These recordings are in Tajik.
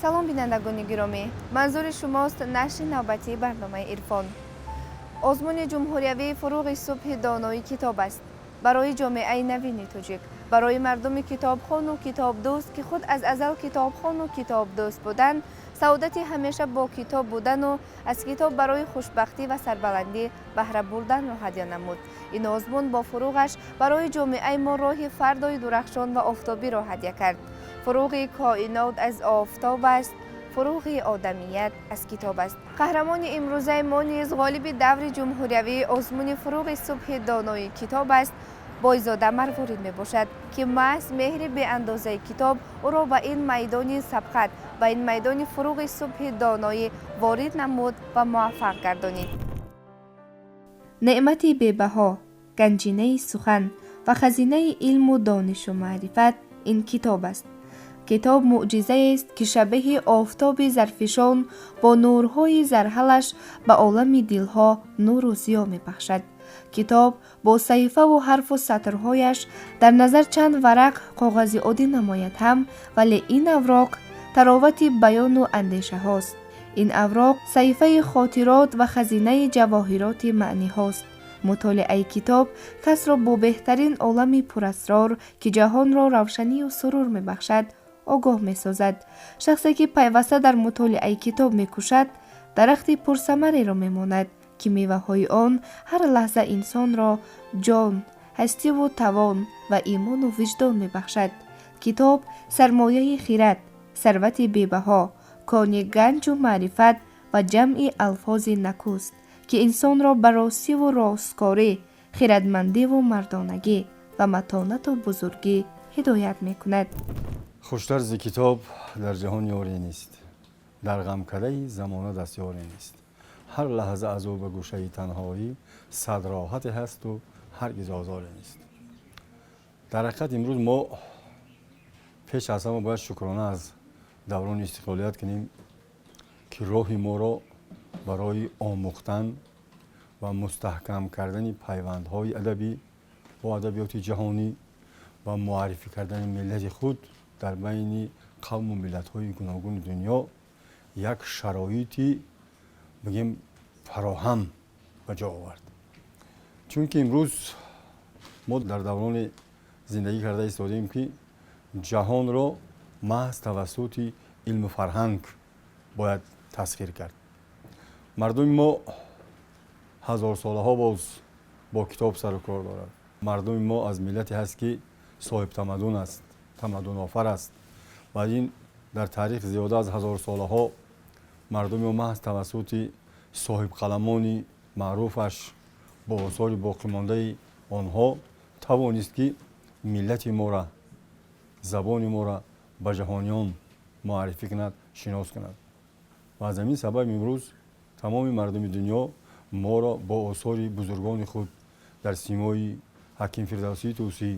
Салом, бинандагони гиромӣ! Манзури шумост нашри навбатии барномаи «Ирфон». Озмуни ҷумҳуриявии «Фуруғи субҳи доноӣ китоб аст» барои ҷомеаи навини тоҷик, барои мардуми китобхону китобдӯст, ки худ аз азал китобхону китобдӯст буданд, саодати ҳамеша бо китоб будану аз китоб барои хушбахтӣ ва сарбаландӣ баҳра бурданро ҳадя намуд. Ин озмун бо фуруғаш барои ҷомеаи мо роҳи фардои дурахшон ва офтобиро ҳадя кард. Фуруғи коинот аз офтоб аст, фуруғи одамият аз китоб аст. Қаҳрамони имрӯзаи мо низ ғолиби даври ҷумҳуриявии озмуни «Фуруғи субҳи донои китоб аст» Бойзода Марворид мебошад, ки маҳз меҳри беандозаи китоб ӯро ба ин майдони сабқат, ба ин майдони фуруғи субҳи доноӣ ворид намуд ва муваффақ гардонид. Неъмати бебаҳо, ганҷинаи сухан ва хазинаи илму донишу маърифат ин китоб аст. Китоб мӯъҷизаест, ки шабеҳи офтоби зарфишон бо нурҳои зарҳалаш ба олами дилҳо нуру зиё мебахшад. Китоб бо саҳифаву ҳарфу сатрҳояш дар назар чанд варақ коғази оддӣ намояд ҳам, вале ин авроқ таровати баёну андешаҳост. Ин авроқ саҳифаи хотирот ва хазинаи ҷавоҳироти маъниҳост. Мутолиаи китоб касро бо беҳтарин олами пурасрор, ки ҷаҳонро равшанию сурур мебахшад, огоҳ месозад. Шахсе, ки пайваста дар мутолиаи китоб мекӯшад, дарахти пурсамареро мемонад, ки меваҳои он ҳар лаҳза инсонро ҷон, ҳастиву тавон ва имону виҷдон мебахшад. Китоб сармояи хирад, сарвати бебаҳо, кони ганҷу маърифат ва ҷамъи алфози накӯст, ки инсонро ба ростиву росткорӣ, хирадмандиву мардонагӣ ва матонату бузургӣ ҳидоят мекунад. Хуштар зи китоб дар ҷаҳон ёре нест, дар ғамкадаи замона дастёре нест. Ҳар лаҳза аз ӯ ба гӯшаи танҳоӣ сад роҳате ҳасту ҳаргиз озоре нест. Дар ҳақиқат, имрӯз мо пеш аз ҳама бояд шукрона аз даврони истиқлолият кунем, ки роҳи моро барои омӯхтан ва мустаҳкам кардани пайвандҳои адабӣ бо адабиёти ҷаҳонӣ ва муаррифӣ кардани миллати худ дар байни қавму миллатҳои гуногуни дунё як шароити, бигем, фароҳам ба ҷо овард. Чунки имрӯз мо дар давроне зиндагӣ карда истодаем, ки ҷаҳонро маҳз тавассути илму фарҳанг бояд тасхир кард. Мардуми мо ҳазорсолаҳо боз бо китоб сару кор дорад. Мардуми мо аз миллате ҳаст, ки соҳибтамаддун аст, тамаддунофар аст ва ин дар таърих зиёда аз ҳазорсолаҳо мардуми мо маҳз тавассути соҳибқаламони маъруфаш бо осори боқимондаи онҳо тавонист, ки миллати мора, забони мора ба ҷаҳониён муаррифӣ кунад, шинос кунад. Ва аз ҳамин сабаб имрӯз тамоми мардуми дунё моро бо осори бузургони худ дар симои Ҳаким Фирдавсии Тӯсӣ,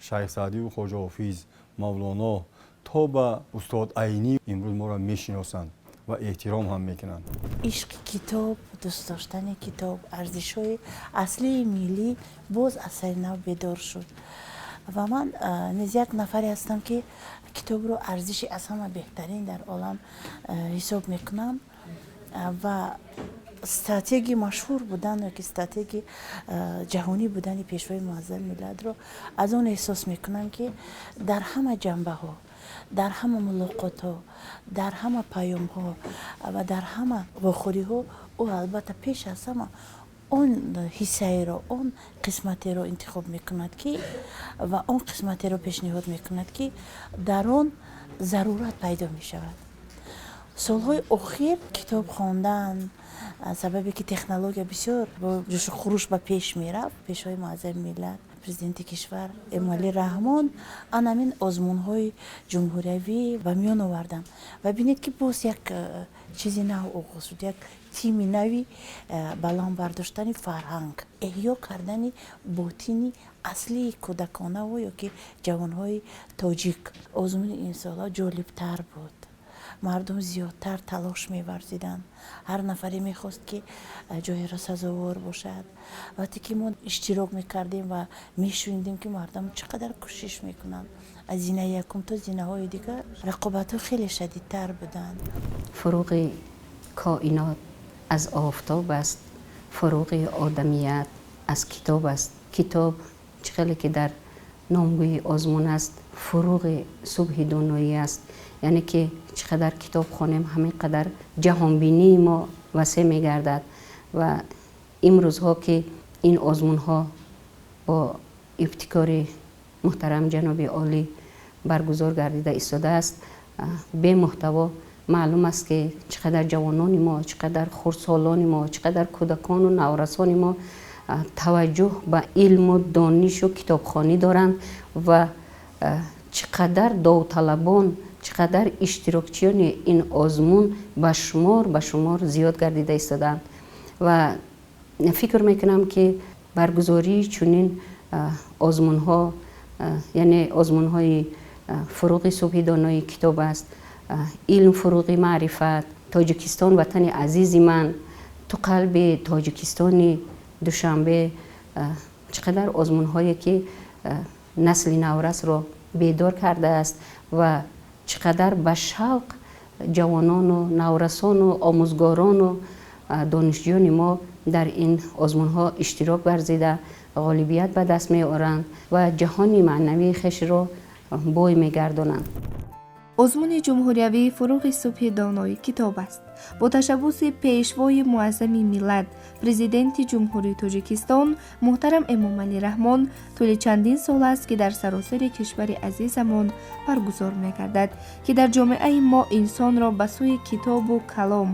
Шайх Саъдиву Хоҷа Ҳофиз, Мавлоно то ба устод Айнӣ имрӯз моро мешиносанд ва эҳтиром ҳам мекунанд. Ишқи китоб, дӯст доштани китоб, арзишҳои аслии миллӣ боз аз сари нав бедор шуд. Ва ман низ як нафаре ҳастам, ки китобро арзиши аз ҳама беҳтарин дар олам ҳисоб мекунам. Ва стратегии машҳур будан ёки стратегии ҷаҳонӣ будани Пешвои муаззами миллатро аз он эҳсос мекунам, ки дар ҳама ҷанбаҳо, дар ҳама мулоқотҳо, дар ҳама паёмҳо ва дар ҳама вохӯриҳо ӯ албатта пеш аз ҳама он ҳиссаеро, он қисматеро интихоб мекунад, ки ва он қисматеро пешниҳод мекунад, ки дар он зарурат пайдо мешавад. Солҳои охир китоб хондан, сабабе ки технология бисёр бо ҷӯшу хуруш ба пеш мерафт, Пешвои муаззами миллат, Президенти кишвар Эмомалӣ Раҳмон анамин озмунҳои ҷумҳуриявӣ ба миён оварданд. Ва бинед, ки боз як чизи нав оғоз шуд, як тими нави баланд бардоштани фарҳанг, эҳё кардани ботини аслии кӯдаконаву ёки ҷавонҳои тоҷик. Озмуни имсола ҷолибтар буд. Мардум зиёдтар талош меварзиданд, ҳар нафаре мехост, ки ҷоеро сазовор бошад. Вақте ки мо иштирок мекардем ва мешунидем, ки мардум чӣ қадар кӯшиш мекунанд, аз зинаи якум то зинаҳои дигар рақобатҳо хеле шадидтар буданд. Фуруғи коинот аз офтоб аст, фуруғи одамият аз китоб аст. Китоб, чӣ хеле ки дар номгӯи озмун аст, фуруғи субҳи доноӣ аст. Яъне ки чӣ қадар китоб хонем, ҳамин қадар ҷаҳонбинии мо васеъ мегардад. Ва имрӯзҳо, ки ин озмунҳо бо ибтикори муҳтарам ҷаноби олӣ баргузор гардида истодааст, бемуҳтаво маълум аст, ки чӣ қадар ҷавонони мо, чӣ қадар хурдсолони мо, чӣ қадар кӯдакону наврасони мо таваҷҷӯҳ ба илму донишу китобхонӣ доранд ва чӣ қадар довталабон, чӣ қадар иштирокчиёни ин озмун ба шумор зиёд гардида истодаанд. Ва фикр мекунам, ки баргузории чунин озмунҳо, яъне озмунҳои «Фуруғи субҳи донои китоб аст», «Илм фуруғи маърифат», «Тоҷикистон ватани азизи ман», «Ту қалби Тоҷикистони Душанбе», чӣ қадар озмунҳое ки насли наврасро бедор кардааст ва чӣ қадар ба шавқ ҷавонону наврасону омӯзгорону донишҷӯёни мо дар ин озмунҳо иштирок варзида, ғолибият ба даст меоранд ва ҷаҳони маънавии хешро бой мегардонанд. Озмуни ҷумҳуриявии «Фуруғи субҳи донои китоб аст» бо ташаббуси Пешвои муаззами миллат, Президенти Ҷумҳурии Тоҷикистон муҳтарам Эмомалӣ Раҳмон тӯли чандин сол аст, ки дар саросари кишвари азизамон баргузор мегардад, ки дар ҷомеаи мо инсонро ба сӯи китобу калом,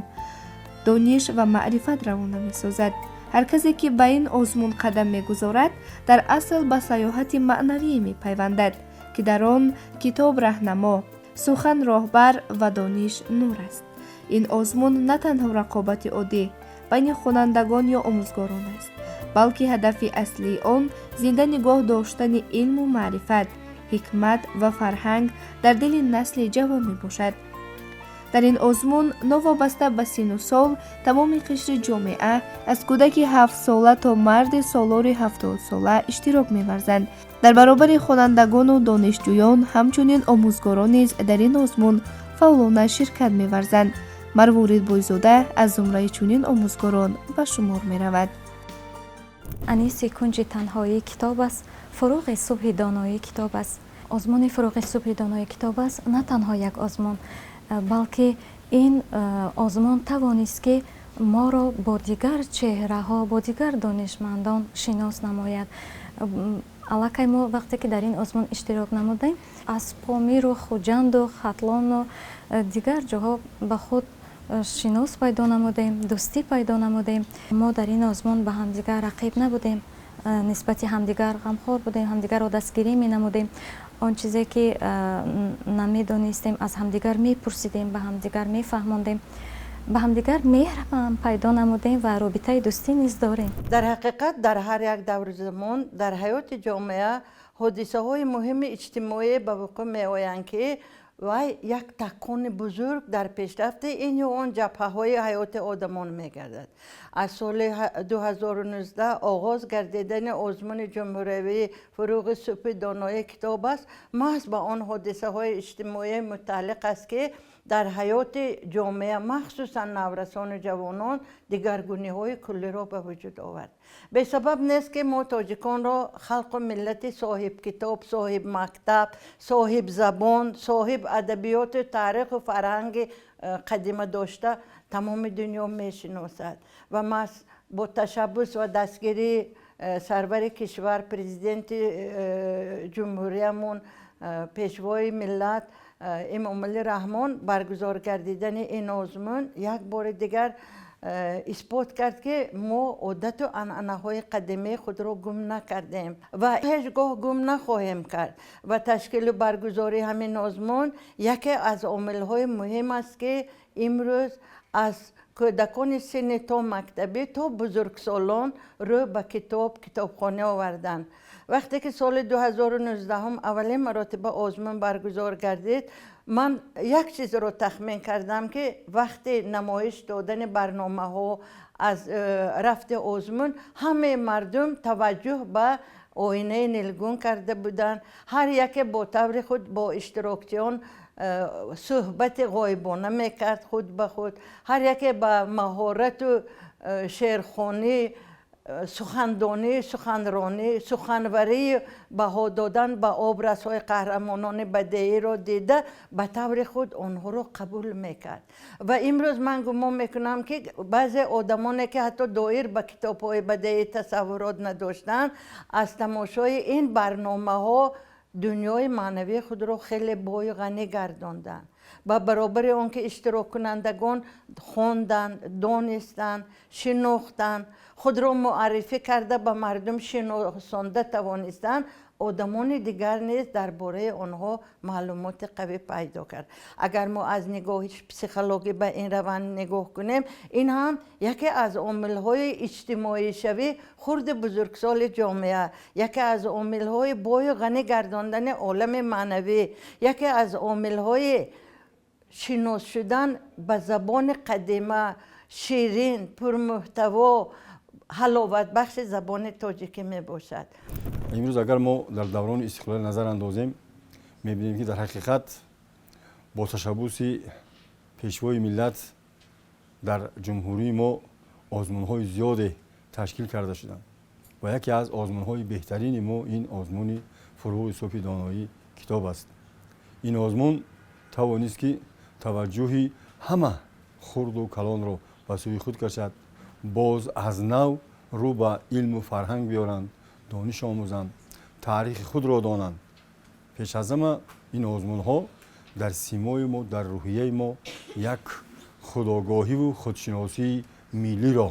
дониш ва маърифат равона месозад. Ҳар касе, ки ба ин озмун қадам мегузорад, дар асл ба саёҳати маънавӣ мепайвандад, ки дар он китоб раҳнамо, сухан роҳбар ва дониш нур аст. Ин озмун на танҳо рақобати оддӣ байни хонандагон ё омӯзгорон аст, балки ҳадафи аслии он зинда нигоҳ доштани илму маърифат, ҳикмат ва фарҳанг дар дили насли ҷавон мебошад. Дар ин озмун новобаста ба синну сол тамоми қишри ҷомеа, аз кӯдаки 7-сола то марди солори 70-сола иштирок меварзанд. Дар баробари хонандагону донишҷӯён, ҳамчунин омӯзгорон низ дар ин озмун фаъолона ширкат меварзанд. Марворид Бойзода аз зумраи чунин омӯзгорон ба шумор меравад. Аниси кунҷи танҳоӣ китоб аст, фуруғи субҳи доноӣ китоб аст. Озмуни «Фуруғи субҳи донои китоб аст» на танҳо як озмун, балки ин озмун тавонист, ки моро бо дигар чеҳраҳо, бо дигар донишмандон шинос намояд. Аллакай мо вақте ки дар ин озмун иштирок намудем, аз Помиру Хуҷанду Хатлону дигар ҷоҳо ба худ шинос пайдо намудем, дӯстӣ пайдо намудем. Мо дар ин озмун ба ҳамдигар рақиб набудем, нисбати ҳамдигар ғамхор будем, ҳамдигарро дастгирӣ менамудем. Он чизе ки намедонистем, аз ҳамдигар мепурсидем, ба ҳамдигар мефаҳмондем, ба ҳамдигар меҳр пайдо намудем ва робитаи дӯстӣ низ дорем. Дар ҳақиқат, дар ҳар як даври замон дар ҳаёти ҷомеа ҳодисаҳои муҳими иҷтимоӣ ба вуқӯъ меоянд, ки вай як такони бузург дар пешрафти ин ё он ҷабҳаҳои ҳаёти одамон мегардад. Аз соли 2019 оғоз гардидани озмуни ҷумҳуриявии «Фуруғи субҳи донои китоб аст» маҳз ба он ҳодисаҳои иҷтимоӣ мутааллиқ аст, ки дар ҳаёти ҷомеа, махсусан наврасону ҷавонон, дигаргуниҳои куллиро ба вуҷуд овард. Бесабаб нест, ки мо тоҷиконро халқу миллати соҳибкитоб, соҳибмактаб, соҳибзабон, соҳиб адабиёту таъриху фарҳанги қадима дошта тамоми дунё мешиносад. Ва маҳз бо ташаббус ва дастгирии сарвари кишвар, Президенти ҷумҳуриямон, Пешвои миллат Эмомалӣ Раҳмон баргузор гардидани ин озмун як бори дигар исбот кард, ки мо одату анъанаҳои қадимаи худро гум накардем ва ҳеҷ гоҳ гум нахоҳем кард. Ва ташкилу баргузории ҳамин озмун яке аз омилҳои муҳим аст, ки имрӯз аз кӯдакони синни то мактабӣ то бузургсолон рӯ ба китоб, китобхона оварданд. Вақте ки соли 2019 аввалин маротиба озмун баргузор гардид, ман як чизро тахмин кардам, ки вақти намоиш додани барномаҳо аз рафти озмун ҳамаи мардум таваҷҷӯҳ ба оинаи нилгун карда буданд. Ҳар яке бо таври худ бо иштирокчиён суҳбати ғоибона мекард, худ ба худ ҳар яке ба маҳорату шеърхонӣ, сухандонӣ, суханронӣ, суханварии баҳо додан ба образҳои қаҳрамонони бадеиро дида, ба таври худ онҳоро қабул мекард. Ва имрӯз ман гумон мекунам, ки баъзе одамоне, ки ҳатто доир ба китобҳои бадеӣ тасаввурот надоштанд, аз тамошои ин барномаҳо дунёи маънавии худро хеле бою ғанӣ гардонданд. Ба баробари он ки иштироккунандагон хонданд, донистанд, шинохтанд, худро муаррифӣ карда, ба мардум шиносонда тавонистанд, одамони дигар низ дар бораи онҳо маълумоти қавӣ пайдо кард. Агар мо аз нигоҳи психологӣ ба ин раванд нигоҳ кунем, ин ҳам яке аз омилҳои иҷтимоишавии хурди бузургсоли ҷомеа, яке аз омилҳои бою ғанӣ гардондани олами маънавӣ, яке аз омилҳои шинос шудан ба забони қадима, ширин, пурмуҳтаво, ҳаловатбахши забони тоҷикӣ мебошад. Имрӯз агар мо дар даврони истиқлолӣ назар андозем, мебинем, ки дар ҳақиқат бо ташаббуси Пешвои миллат дар ҷумҳурии мо озмунҳои зиёде ташкил карда шуданд ва яке аз озмунҳои беҳтарини мо ин озмуни «Фуруғи субҳи доноӣ китоб аст». Ин озмун тавонист, ки таваҷҷӯҳи ҳама хурду калонро ба сӯи худ кашад, боз аз нав рӯ ба илму фарҳанг биёранд, дониш омӯзанд, таърихи худро донанд. Пеш аз ҳама ин озмунҳо дар симои мо, дар рӯҳияи мо як худогоҳиву худшиносии миллиро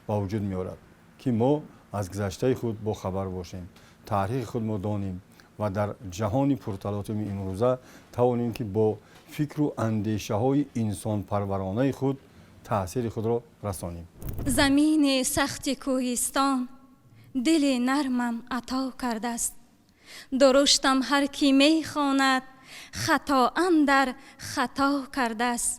ба вуҷуд меорад, ки мо аз гузаштаи худ бохабар бошем, таърихи худ мо донем ва дар ҷаҳони пурталотуми имрӯза тавонем, ки бо фикру андешаҳои инсонпарваронаи худ таъсири худро расонем. Замини сахти кӯҳистон дили нармам ато кардааст. Дуруштам ҳар кӣ мехонад, хато андар хато кардааст.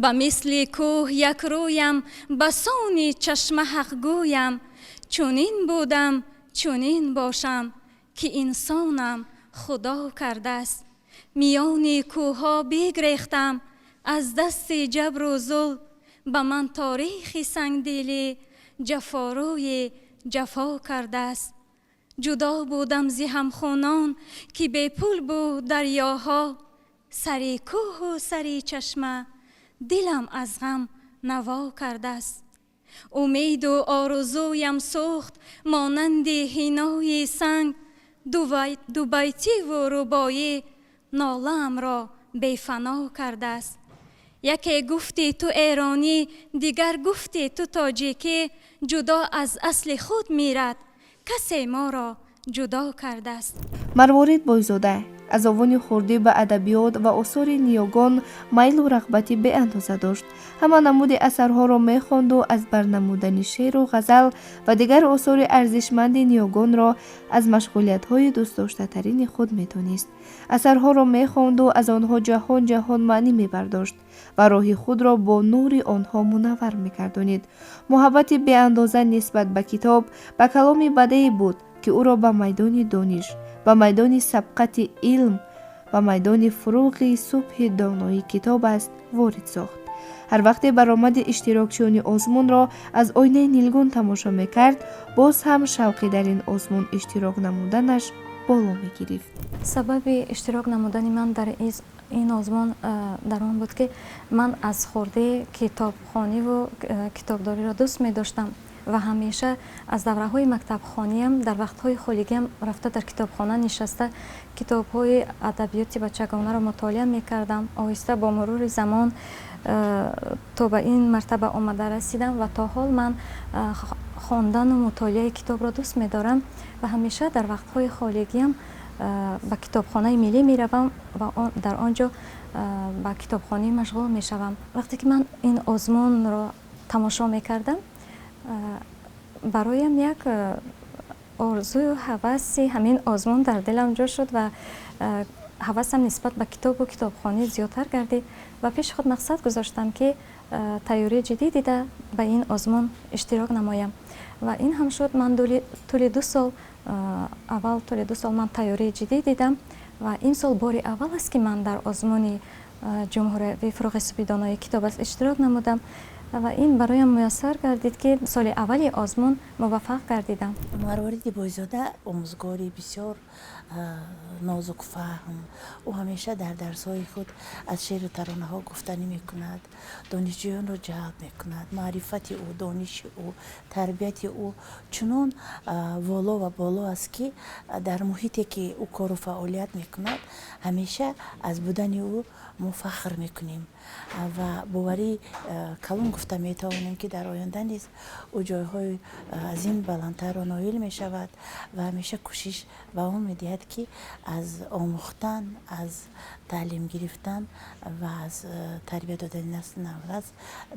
Ба мисли кӯҳ якрӯям, ба сони чашма ҳақгӯям. Чунин будам, чунин бошам, ки инсонам Худо кардааст. Миёни кӯҳҳо бигрехтам аз дасти ҷабру зулм. Ба ман торихи сангдилӣ ҷафорӯи ҷафо кардааст. Ҷудо будам зи ҳамхунон, ки бепул буд дарёҳо. Сари кӯҳу сари чашма дилам аз ғам наво кардааст. Умеду орзуям сӯхт монанди ҳинои санг. Дубайтиву рубоӣ нолаамро бефано кардааст. Яке гуфти ту эронӣ, дигар гуфти ту тоҷикӣ. Ҷудо аз асли худ мирад касе моро ҷудо кардааст. Марворид Бойзода аз овони хурдӣ ба адабиёт ва осори ниёгон майлу рағбати беандоза дошт. Ҳама намуди асарҳоро мехонду аз барнамудани шеъру ғазал ва дигар осори арзишманди ниёгонро аз машғулиятҳои дӯстдоштатарини худ медонист. Асарҳоро мехонду аз онҳо ҷаҳон ҷаҳон маънӣ мебардошт ва роҳи худро бо нури онҳо мунаввар мегардонид. Муҳаббати беандоза нисбат ба китоб, ба каломи бадеӣ буд, ки ӯро ба майдони дониш, ба майдони сабқати илм, ба майдони фуруғи субҳи доноӣ китоб аст ворид сохт. Ҳар вақте баромади иштирокчиёни озмунро аз оинаи нилгун тамошо мекард, боз ҳам шавқи дар ин озмун иштирок намуданаш боло мегирифт. Сабаби иштирок намудани ман дар ин озмун дар он буд, ки ман аз хурдӣ китобхониву китобдориро дӯст медоштам ва ҳамеша аз давраҳои мактабхониам дар вақтҳои холигиам рафта, дар китобхона нишаста, китобҳои адабиёти бачагонаро мутолиа мекардам. Оҳиста бо мурури замон то ба ин мартаба омада расидам ва то ҳол ман хондану мутолиаи китобро дӯст медорам ва ҳамеша дар вақтҳои холигиам ба китобхонаи миллӣ меравам ва дар он ҷо ба китобхонӣ машғул мешавам. Вақте ки ман ин озмунро тамошо мекардам, бароям як Орзую ҳаваси ҳамин озмун дар дилам ҷо шуд ва ҳавасам нисбат ба китобу китобхонӣ зиёдтар гардид ва пеши худ мақсад гузоштам, ки тайёрии ҷиддӣ дида, ба ин озмун иштирок намоям. Ва ин ҳам шуд. Ман тӯли 2 сол, аввал тӯли 2 сол ман тайёрии ҷиддӣ дидам ва имсол бори аввал аст, ки ман дар озмуни ҷумҳуриявии «Фурӯғи субҳи донои китоб аст» иштирок намудам ва ин бароям муяссар гардид, ки соли аввали озмун муваффақ гардидам. Марвориди Бойзода омӯзгори бисёр нозукфаҳм. Ӯ ҳамеша дар дарсҳои худ аз шеъру таронаҳо гуфтанӣ мекунад, донишҷӯёнро ҷалб мекунад. Маърифати ӯ, дониши ӯ, тарбияти ӯ чунон воло ва боло аст, ки дар муҳите, ки ӯ кору фаъолият мекунад, ҳамеша аз будани ӯ мо фахр мекунем ва боварӣ калон гуфта метавонем, ки дар оянда низ ӯ ҷойҳои аз ин баландтарро ноил мешавад ва ҳамеша кӯшиш ба он медиҳад, ки аз омӯхтан, аз таълим гирифтан ва аз тарбия додани насли наврас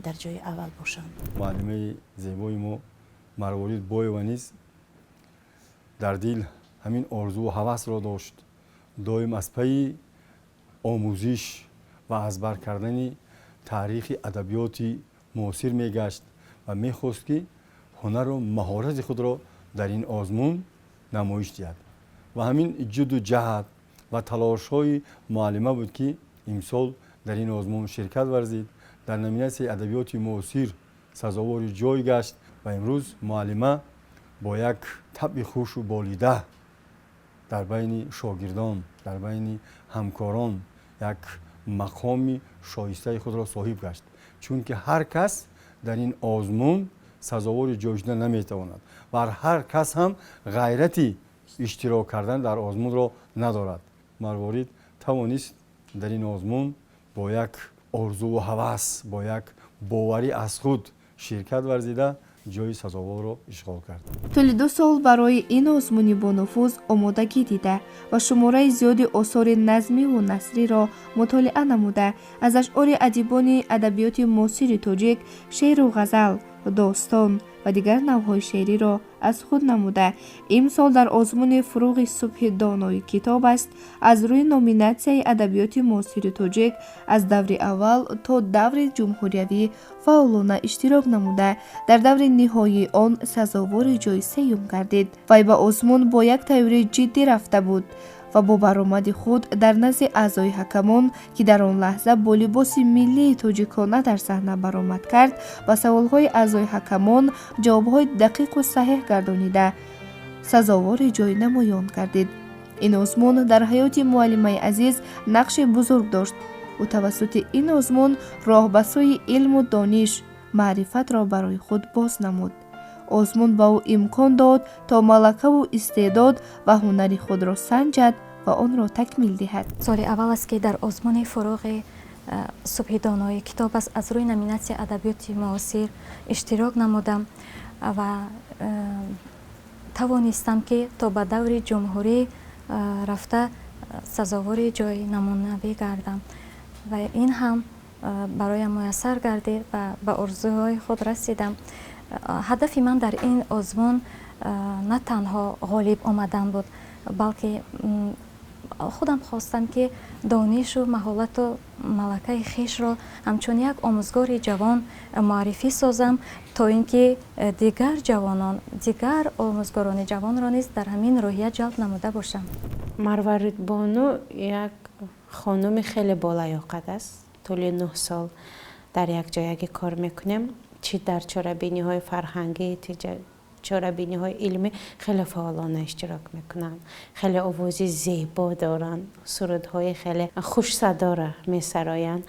дар ҷои аввал бошанд. Муаллимаи зебои мо Марворид Боева низ дар дил ҳамин орзуву ҳавасро дошт. Доим аз пайи омӯзиш ва аз бар кардани таърихи адабиёти муосир мегашт ва мехост, ки ҳунару маҳорати худро дар ин озмун намоиш диҳад. Ва ҳамин ҷудду ҷаҳд ва талошҳои муаллима буд, ки имсол дар ин озмун ширкат варзид, дар номинатсияи адабиёти муосир сазовори ҷой гашт ва имрӯз муаллима бо як табъи хушу болида дар байни шогирдон, дар байни ҳамкорон як мақоми шоистаи худро соҳиб гашт, чунки ҳар кас дар ин озмун сазовори ҷой шуда наметавонад ва ҳар кас ҳам ғайрати иштирок кардан дар озмунро надорад. Марворид тавонист дар ин озмун бо як орзуву ҳавас, бо як боварӣ аз худ ширкат варзида, ҷои сазоворро ишғол кард. Тӯли 2 сол барои ин озмуни бонуфуз омодагӣ дида ва шумораи зиёди осори назмиву насриро мутолиа намуда, аз ашъори адибони адабиёти муосири тоҷик шеъру ғазал, достон ва дигар навъҳои шеъриро аз худ намуда, имсол дар озмуни «Фурӯғи субҳи донои китоб аст» аз рӯи номинатсияи адабиёти муосири тоҷик аз даври аввал то даври ҷумҳуриявӣ фаъолона иштирок намуда, дар даври ниҳоии он сазовори ҷои сеюм гардид. Вай ба озмун бо як тайёрии ҷиддӣ рафта буд ва бо баромади худ дар назди аъзои ҳакамон, ки дар он лаҳза бо либоси миллии тоҷикона дар саҳна баромад кард, ба саволҳои аъзои ҳакамон ҷавобҳои дақиқу саҳеҳ гардонида, сазовори ҷой намоён гардид. Ин озмун дар ҳаёти муаллимаи азиз нақши бузург дошт. Ӯ тавассути ин озмун роҳ ба сӯи илму дониш, маърифатро барои худ боз намуд. Озмун ба ӯ имкон дод, то малакаву истеъдод ва ҳунари худро санҷад ва онро такмил диҳад. Соли аввал аст, ки дар озмуни «Фурӯғи субҳи донои китоб аст» аз рӯи номинатсияи адабиёти муосир иштирок намудам ва тавонистам, ки то ба даври ҷумҳурӣ рафта, сазовори ҷои намунавӣ гардам ва ин ҳам бароям муяссар гардид ва ба орзуҳои худ расидам. Ҳадафи ман дар ин озмун на танҳо ғолиб омадан буд, балки худам хостам, ки донишу маҳорату малакаи хешро ҳамчун як омӯзгори ҷавон муаррифӣ созам, то ин ки дигар ҷавонон, дигар омӯзгорони ҷавонро низ дар ҳамин рӯҳия ҷалб намуда бошам. Марваридбону як хонуми хеле болаёқат аст. Тӯли 9 сол дар якҷоягӣ кор мекунем. Чӣ дар чорабиниҳои фарҳангӣ, чорабиниҳои илмӣ хеле фаъолона иштирок мекунанд. Хеле овози зебо доранд, сурудҳои хеле хушсадора месароянд.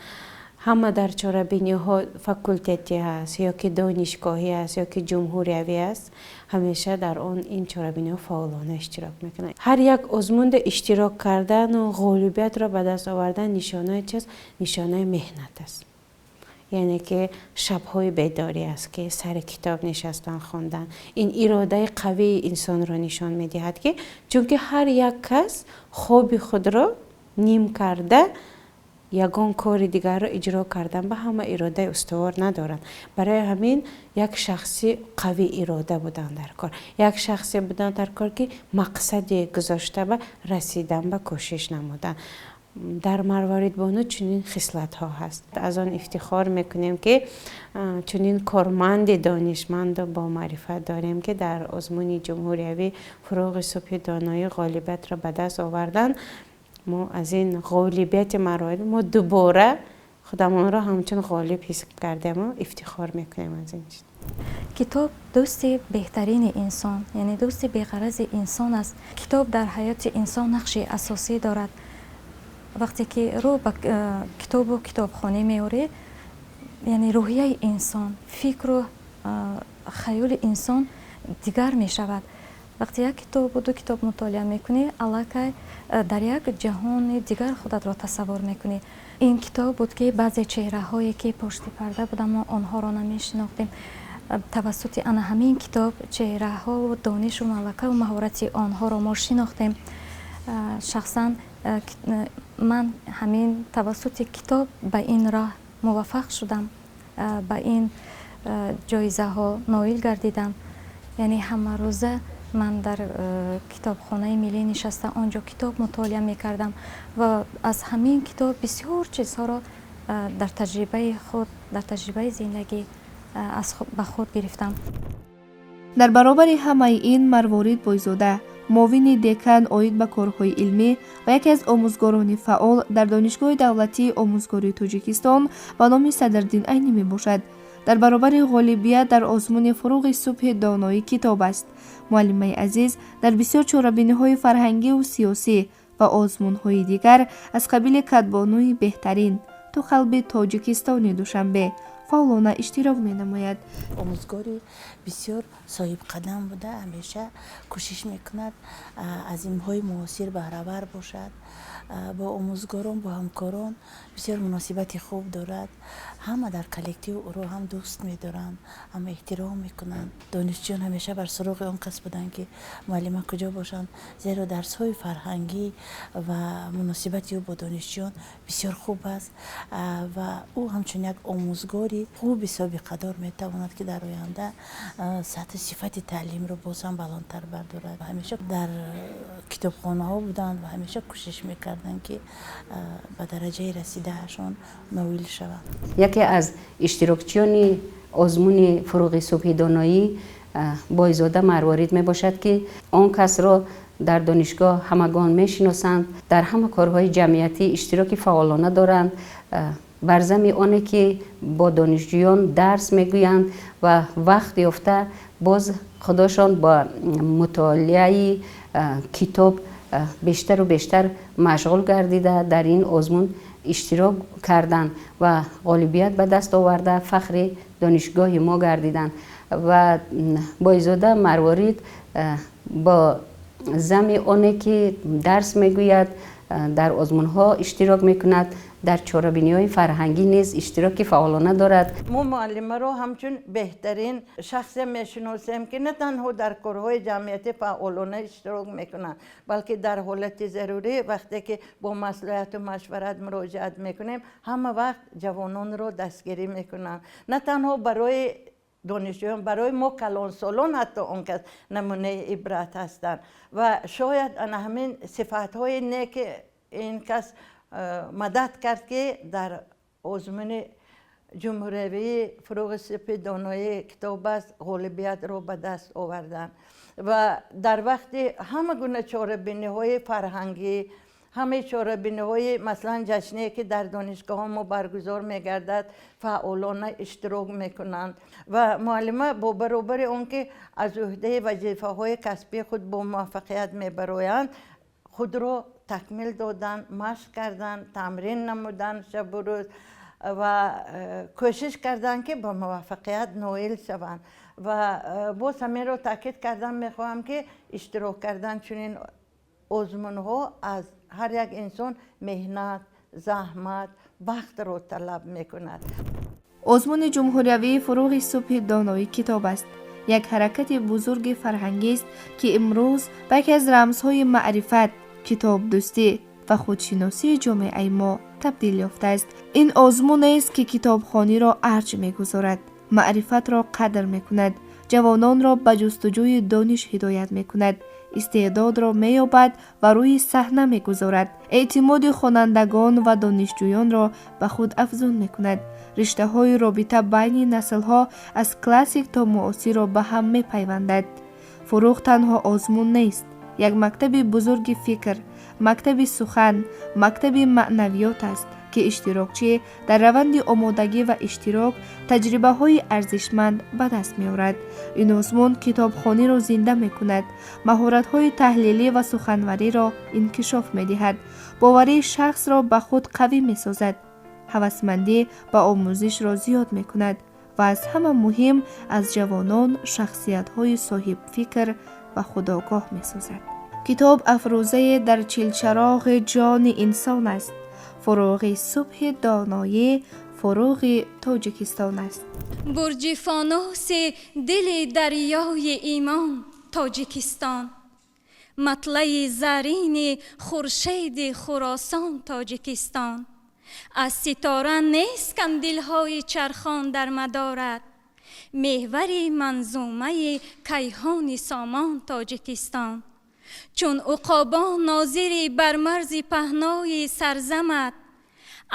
Ҳама дар чорабиниҳо, факултетӣ ҳаст ё ки донишгоҳӣ аст, ё ки ҷумҳуриявӣ аст, ҳамеша дар он ин чорабиниҳо фаъолона иштирок мекунанд. Ҳар як озмунда иштирок кардану ғолибиятро ба даст овардан нишонаи чист? Нишонаи меҳнат аст, яъне ки шабҳои бедорӣ аст, ки сари китоб нишастан, хондан. Ин иродаи қавии инсонро нишон медиҳад, ки чунки ҳар як кас хоби худро ним карда. Ягон кори дигарро иҷро кардан ба ҳама иродаи устувор надоранд. Барои ҳамин як шахси қавӣ ирода будан дар кор, як шахсе будан дар кор, ки мақсаде гузошта ба расидан ба кӯшиш намудан. Дар Марворидбону чунин хислатҳо ҳаст. Аз он ифтихор мекунем, ки чунин корманди донишманду бомаърифат дорем, ки дар озмуни ҷумҳуриявӣ «Фуруғи субҳи доноӣ» ғолибиятро ба даст овардан. Мо аз ин ғолибияти Марворид мо дубора худамонро ҳамчун ғолиб ҳис кардему ифтихор мекунем аз ин чиз. Китоб дӯсти беҳтарини инсон, яъне дӯсти беғарази инсон аст. Китоб дар ҳаёти инсон нақши асосӣ дорад. Вақте ки рӯ ба китобу китобхонӣ меорӣ, яъне рӯҳияи инсон, фикру хаёли инсон дигар мешавад. Вақте як китобу ду китоб мутолиа мекунӣ, аллакай дар як ҷаҳони дигар худатро тасаввур мекунӣ. Ин китоб буд, ки баъзе чеҳраҳое, ки пошти парда буданд, мо онҳоро намешинохтем, тавассути ана ҳамин китоб чеҳраҳову донишу малакаву маҳорати онҳоро мо шинохтем. Шахсан ман ҳамин тавассути китоб ба ин роҳ муваффақ шудам, ба ин ҷоизаҳо ноил гардидам. Яъне ҳамарӯза ман дар китобхонаи миллӣ нишаста, он ҷо китоб мутолиа мекардам ва аз ҳамин китоб бисёр чизҳоро дар таҷрибаи худ, дар таҷрибаи зиндагӣ ба худ гирифтам. Дар баробари ҳамаи ин, Марворид Бойзода муовини декан оид ба корҳои илмӣ ва яке аз омӯзгорони фаъол дар Донишгоҳи давлатии омӯзгории Тоҷикистон ба номи Садриддин Айнӣ мебошад. Дар баробари ғолибият дар озмуни «Фуруғи субҳи доноӣ китоб аст», муаллимаи азиз дар бисёр чорабиниҳои фарҳангиву сиёсӣ ва озмунҳои дигар аз қабили «Кадбонуи беҳтарин», «Ту қалби Тоҷикистони», Душанбе фаъолона иштирок менамояд. Омӯзгори бисёр соҳибқадам буда, ҳамеша кӯшиш мекунад аз илмҳои муосир баҳравар бошад. Бо омӯзгорон, бо ҳамкорон бисёр муносибати хуб дорад. Ҳама дар коллектив ӯро ҳам дӯст медоранд, ҳам эҳтиром мекунанд. Донишҷӯён ҳамеша бар суроғи он кас буданд, ки муаллима куҷо бошанд, зеро дарсҳои фарҳангӣ ва муносибати ӯ бо донишҷӯён бисёр хуб аст ва ӯ ҳамчун як омӯзгори хуби собиқадор метавонад, ки дар оянда сатҳи сифати таълимро боз ҳам баландтар бардорад. Ҳамеша дар китобхонаҳо буданд ва ҳамеша кӯшиш мекарданд, ки ба дараҷаи расидаашон ноил шаванд. Яке аз иштирокчиёни озмуни «Фуруғи субҳи доноӣ» Бойзода Марворид мебошад, ки он касро дар донишгоҳ ҳамагон мешиносанд, дар ҳама корҳои ҷамъиятӣ иштироки фаъолона доранд. Бар зами оне ки бо донишҷӯён дарс мегӯянд ва вақт ёфта боз худошон бо мутолиаи китоб бештару бештар машғул гардида, дар ин озмун иштирок карданд ва ғолибият ба даст оварда, фахри донишгоҳи мо гардиданд. Ва Бойзода Марворид бо зами оне ки дарс мегӯяд, дар озмунҳо иштирок мекунад, дар чорабиниҳои фарҳангӣ низ иштироки фаъолона дорад. Мо муаллимаро ҳамчун беҳтарин шахсе мешиносем, ки на танҳо дар корҳои ҷамъиятӣ фаъолона иштирок мекунанд, балки дар ҳолати зарурӣ, вақте ки бо маслиҳату машварат муроҷиат мекунем, ҳама вақт ҷавононро дастгирӣ мекунанд. На танҳо барои донишҷӯён, барои мо калонсолон ҳатто он кас намунаи ибрат ҳастанд. Ва шояд ана ҳамин сифатҳои неки ин кас мадад кард, ки дар озмуни ҷумҳуриявии «Фуруғи субҳи доноии китоб аст» ғолибиятро ба даст оварданд. Ва дар вақти ҳама гуна чорабиниҳои фарҳангӣ, ҳамаи чорабиниҳои, масалан, ҷашне, ки дар донишгоҳҳо мо баргузор мегардад, фаъолона иштирок мекунанд. Ва муаллима бо баробари он ки аз ӯҳдаи вазифаҳои касбии худ бо муваффақият мебароянд, худро такмил додан, машқ кардан, тамрин намудан шабу рӯз ва кӯшиш карданд, ки ба муваффақият ноил шаванд. Ва боз ҳаминро таъкид кардан мехоҳам, ки иштирок кардан чунин озмунҳо аз ҳар як инсон меҳнат, заҳмат, вақтро талаб мекунад. Озмуни ҷумҳуриявии «Фуруғи субҳи доноӣ китоб аст» як ҳаракати бузурги фарҳангист, ки имрӯз ба яке аз рамзҳои маърифат, китобдӯстӣ ва худшиносии ҷомеаи мо табдил ёфтааст. Ин озмунест, ки китобхониро арҷ мегузорад, маърифатро қадр мекунад, ҷавононро ба ҷустуҷӯи дониш ҳидоят мекунад, истеъдодро меёбад ва рӯи саҳна мегузорад, эътимоди хонандагон ва донишҷӯёнро ба худ афзун мекунад, риштаҳои робита байни наслҳо аз классик то муосирро ба ҳам мепайвандад. Фуруғ танҳо озмун нест, як мактаби бузурги фикр, мактаби сухан, мактаби маънавиёт аст, ки иштирокчӣ дар раванди омодагӣ ва иштирок таҷрибаҳои арзишманд ба даст меорад. Ин озмун китобхониро зинда мекунад, маҳоратҳои таҳлилӣ ва суханвариро инкишоф медиҳад, боварии шахсро ба худ қавӣ месозад, ҳавасмандӣ ба омӯзишро зиёд мекунад ва аз ҳама муҳим, аз ҷавонон шахсиятҳои соҳибфикр ва худогоҳ месозад. Китоб афрӯзае дар чилчароғи ҷони инсон аст. Фуруғи субҳи доноӣ фуруғи Тоҷикистон аст. Бурҷи фонуси дили дарёи имон, Тоҷикистон, матлаи зарини хуршеди Хуросон, Тоҷикистон. Аз ситора нест кам дилҳои чархон дар мадорат, меҳвари манзумаи кайҳони сомон, Тоҷикистон. Чун уқобон нозири бар марзи паҳнои сарзамат,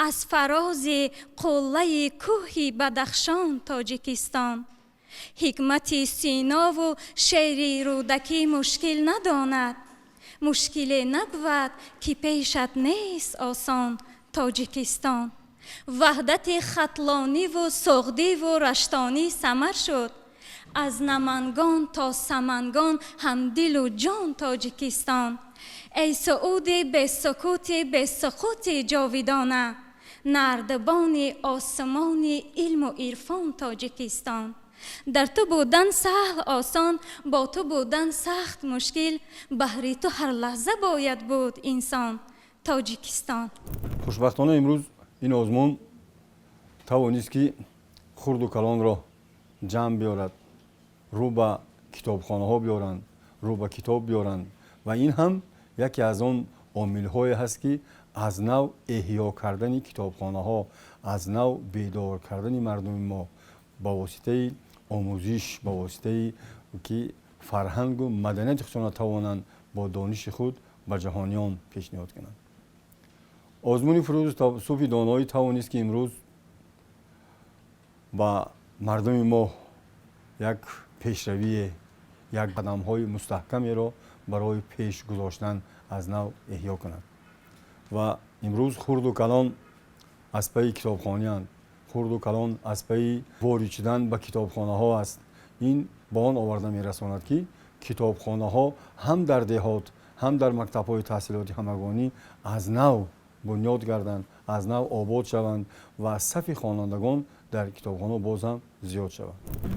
аз фарози қуллаи кӯҳи Бадахшон, Тоҷикистон. Ҳикмати Синову шеъри Рӯдакӣ мушкил надонад, мушкиле набувад, ки пешат нест осон, Тоҷикистон. Ваҳдати Хатлониву Суғдиву Раштонӣ самар шуд, аз Намангон то Самангон ҳамдилу ҷон, Тоҷикистон. Эй сууди бесукути бесуқути ҷовидона, нардбони осмони илму ирфон, Тоҷикистон. Дар ту будан саҳл осон, бо ту будан сахт мушкил, баҳри ту ҳар лаҳза бояд буд инсон, Тоҷикистон. Хушбахтона, имрӯз ин озмун тавонист, ки хурду калонро ҷамъ биёрад, рӯ ба китобхонаҳо биёранд, рӯ ба китоб биёранд ва ин ҳам яке аз он омилҳое ҳаст, ки аз нав эҳё кардани китобхонаҳо, аз нав бедор кардани мардуми мо ба воситаи омӯзиш, ба воситаи ки фарҳангу маданияти худшона тавонанд бо дониши худ ба ҷаҳониён пешниҳод кунанд. Озмуни Фуруғи субҳи доноӣ тавонист, ки имрӯз ба мардуми мо як пешравие, як қадамҳои мустаҳкамеро барои пеш гузоштан аз нав эҳё кунад ва имрӯз хурду калон аз пайи китобхонианд, хурду калон аз пайи ворид шудан ба китобхонаҳо аст. Ин ба он оварда мерасонад, ки китобхонаҳо ҳам дар деҳот, ҳам дар мактабҳои таҳсилоти ҳамагонӣ аз нав бунёд гарданд, аз нав обод шаванд ва сафи хонандагон дар китобхона боз ҳам зиёд шавад.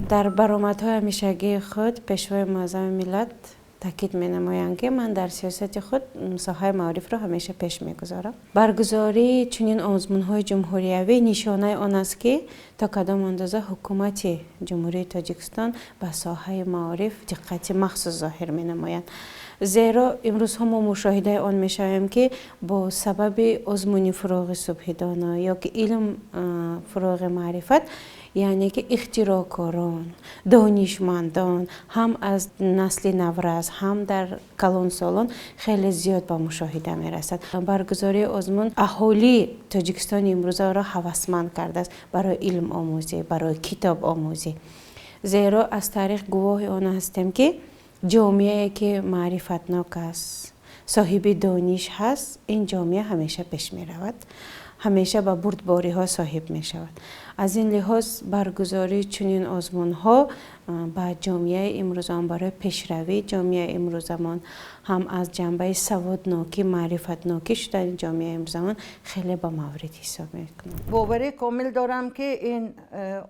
Дар баромадҳои ҳамешагии худ Пешвои Муаззами миллат таъкид менамоянд, ки ман дар сиёсати худ соҳаи маорифро ҳамеша пеш мегузорам. Баргузории чунин озмунҳои ҷумҳуриявӣ нишонаи он аст, ки то кадом андоза Ҳукумати Ҷумҳурии Тоҷикистон ба соҳаи маориф диққати махсус зоҳир менамояд, зеро имрӯзҳо мо мушоҳидаи он мешавем, ки бо сабаби озмуни Фуруғи субҳи доно ё ки илм фуруғи маърифат, яъне ки ихтироъкорон, донишмандон ҳам аз насли наврас, ҳам дар калонсолон хеле зиёд ба мушоҳида мерасад. Баргузории озмун аҳолии Тоҷикистони имрӯзаро ҳавасманд кардааст барои илмомӯзӣ, барои китобомӯзӣ, зеро аз таърих гувоҳи он ҳастем, ки ҷомеае ки маърифатнок аст, соҳиби дониш ҳаст, ин ҷомеа ҳамеша пеш меравад, ҳамеша ба бурдбориҳо соҳиб мешавад. Аз ин лиҳоз баргузории чунин озмунҳо ба ҷомеаи имрӯзамон, барои пешравии ҷомеаи имрӯзамон, ҳам аз ҷанбаи саводнокӣ, маърифатнокӣ шудани ҷомеаи имрӯзамон хеле ба маврид ҳисоб мекунам. Боварӣ комил дорам, ки ин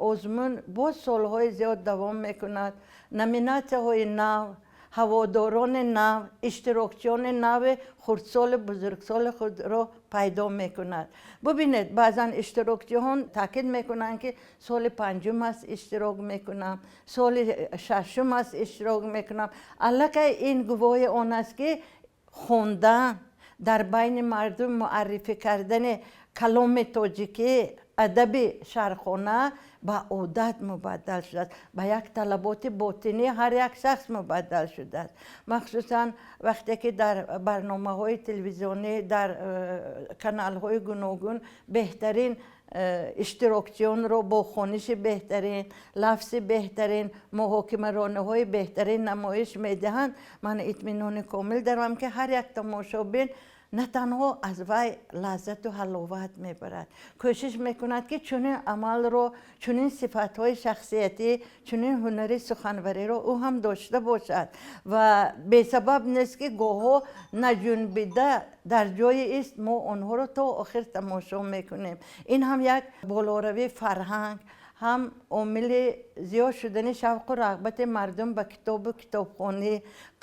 озмун боз солҳои зиёд давом мекунад. Номинатсияҳои нав, ҳаводорони нав, иштирокчиёни нави хурдсолу бузургсоли худро пайдо мекунад. Бубинед, баъзан иштирокчиҳон таъкид мекунанд, ки соли панҷум аст иштирок мекунам, соли шашум аст иштирок мекунам. Аллакай ин гувоҳи он аст, ки хондан Дар байни мардум муаррифӣ кардани каломи тоҷикӣ, адаби шарқона ба одат мубаддал шудааст, ба як талаботи ботинии ҳар як шахс мубаддал шудааст. Махсусан вақте ки дар барномаҳои телевизионӣ, дар каналҳои гуногун беҳтарин иштирокчиёнро бо хониши беҳтарин, лафзи беҳтарин, муҳокимарониҳои беҳтарин намоиш медиҳанд, ман итминони комил дорам, ки ҳар як тамошобин на танҳо аз вай лаззату ҳаловат мебарад, кӯшиш мекунад, ки чунин амалро, чунин сифатҳои шахсиятӣ, чунин ҳунари суханвариро ӯ ҳам дошта бошад. Ва бесабаб нест, ки гоҳҳо наҷунбида дар ҷои ист мо онҳоро то охир тамошо мекунем. Ин ҳам як болоравии фарҳанг, ҳам омили зиёд шудани шавқу рағбати мардум ба китобу китобхонӣ,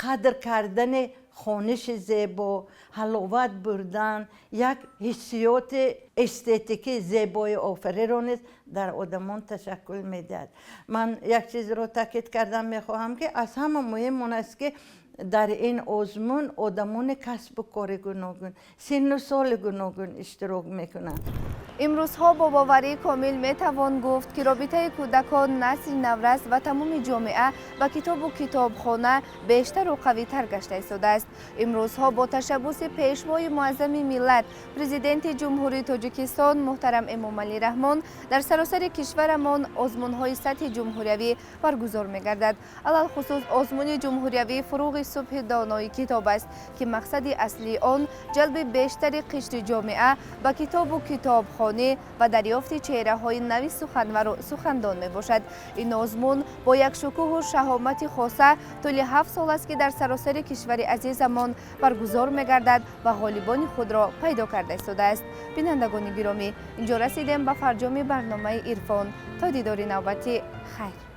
қадр кардани хониши зебо, ҳаловат бурдан, як ҳиссиёти эстетикии зебои офариро низ дар одамон ташаккул медиҳад. Ман як чизро таъкид кардан мехоҳам, ки аз ҳама муҳим он аст, ки дар ин озмун одамони касбу кори гуногун, синну соли гуногун иштирок мекунанд. Имрӯзҳо бо боварии комил метавон гуфт, ки робитаи кӯдакон, насли наврас ва тамоми ҷомеа ба китобу китобхона бештару қавитар гашта истодааст. Имрӯзҳо бо ташаббуси Пешвои Муаззами миллат, Президенти Ҷумҳурии Тоҷикистон муҳтарам Эмомалӣ Раҳмон дар саросари кишварамон озмунҳои сатҳи ҷумҳуриявӣ баргузор мегардад. Алалхусус озмуни ҷумҳуриявии «Фуруғи субҳи донои китоб» аст, ки мақсади аслии он ҷалби бештари қишри ҷомеа ба китобу китобхонӣ ва дарёфти чеҳраҳои нави суханвару сухандон мебошад. Ин озмун бо як шукӯҳу шаҳомати хоса тӯли 7 сол аст, ки дар саросари кишвари азизамон баргузор мегардад ва ғолибони худро пайдо карда истодааст. Бинандагони гиромӣ, инҷо расидем ба фарҷоми барномаи «Ирфон». То дидори навбатӣ, хайр.